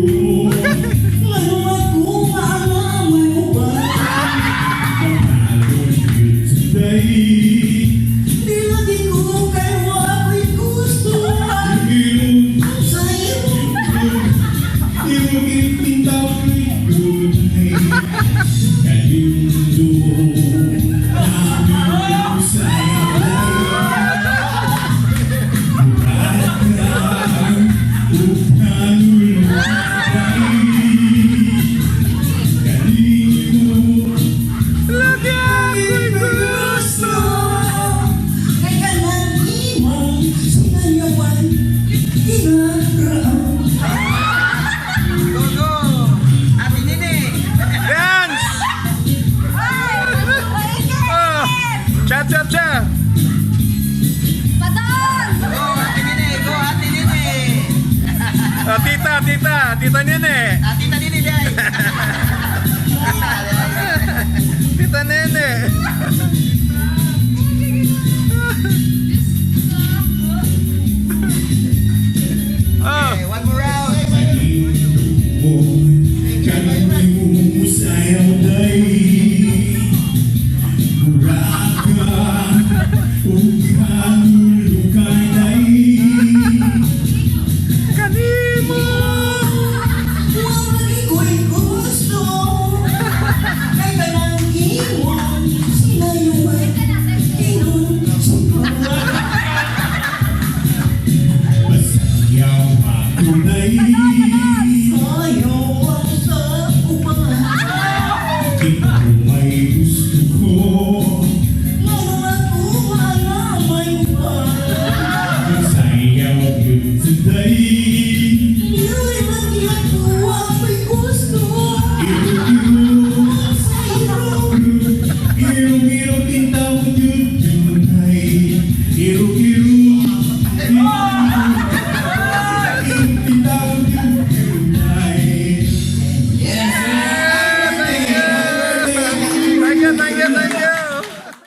Ngano ako nga may uban. Today, Di lagi ko kay wako'y gusto you sa'yo. You give me lovely good name. And you do Lagi ako'y Gusto kay kanang imong sinanyawan kinaraan. Go, go! Ate Nene! Dance! Oh, cha cha cha! Pataon! Go, Ate Nene! Go, Ate Nene! Oh, tita, tita, tita Nene! Ah, Tita Nene, day! Tita Nene!